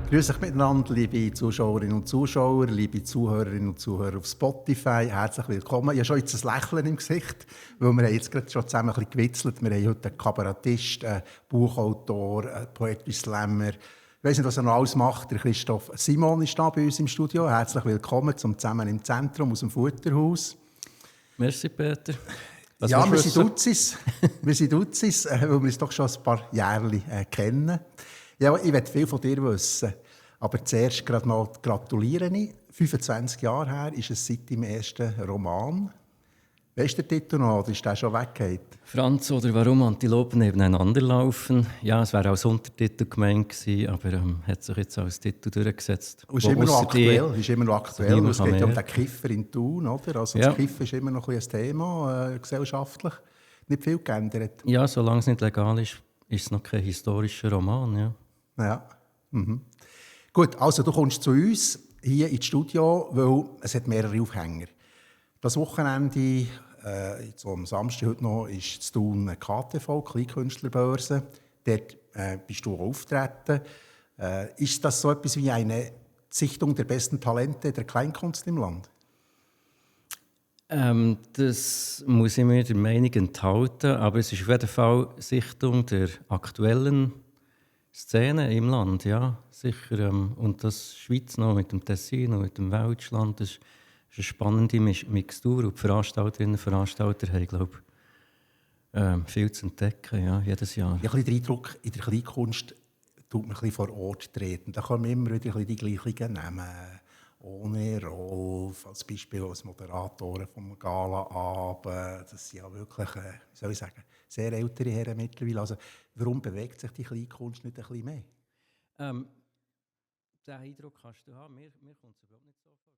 Grüß euch miteinander, liebe Zuschauerinnen und Zuschauer, liebe Zuhörerinnen und Zuhörer auf Spotify. Herzlich willkommen. Ich habe schon jetzt ein Lächeln im Gesicht, weil wir jetzt gerade schon zusammen ein bisschen gewitzelt. Wir haben heute einen Kabarettist, einen Buchautor, einen Poetry Slammer. Ich weiss nicht, was er noch alles macht. Der Christoph Simon ist da bei uns im Studio. Herzlich willkommen zum «Zusammen im Zentrum» aus dem Futterhaus. Merci, Peter. Ja, wir sind Duzis. Wir sind Duzis, weil wir uns doch schon ein paar Jahre kennen. Ja, ich möchte viel von dir wissen. Aber zuerst gerade noch gratuliere ich. 25 Jahre her ist es seit deinem ersten Roman. Weißt du den Titel noch, oder ist der schon weggegangen? Franz oder «Warum Antilopen nebeneinander laufen». Ja, es wäre als Untertitel gemeint gewesen, aber hat sich jetzt als Titel durchgesetzt. Und ist immer noch aktuell. Es geht um den Kiffer in Thun, oder? Also das Kiffen ist immer noch ein Thema, gesellschaftlich. Nicht viel geändert. Ja, solange es nicht legal ist, ist es noch kein historischer Roman, ja. Ja. Mhm. Gut, also du kommst zu uns hier ins Studio, weil es hat mehrere Aufhänger. Das Wochenende, so am Samstag heute noch, ist zu Thun eine KTV, Kleinkünstlerbörse. Dort bist du auftreten. Ist das so etwas wie eine Sichtung der besten Talente der Kleinkunst im Land? Das muss ich mir der Meinung enthalten, aber es ist auf jeden Fall Sichtung der aktuellen Szene im Land, ja, sicher. Und das Schweiz noch mit dem Tessin und mit dem Welschland, das ist eine spannende Mixtur. Und die Veranstalterinnen und Veranstalter haben, glaube ich, viel zu entdecken, ja, jedes Jahr. Ich habe den Eindruck, in der Kleinkunst tut man ein bisschen vor Ort treten. Da kommen immer wieder die gleichen Namen. Ohne Rolf, als Beispiel als Moderatoren vom Galaabend. Das sind ja wirklich, wie soll ich sagen, sehr ältere Herren mittlerweile. Also, warum bewegt sich die Kleinkunst nicht ein bisschen mehr? Den Eindruck kannst du haben. Mir kommt es überhaupt nicht so vor.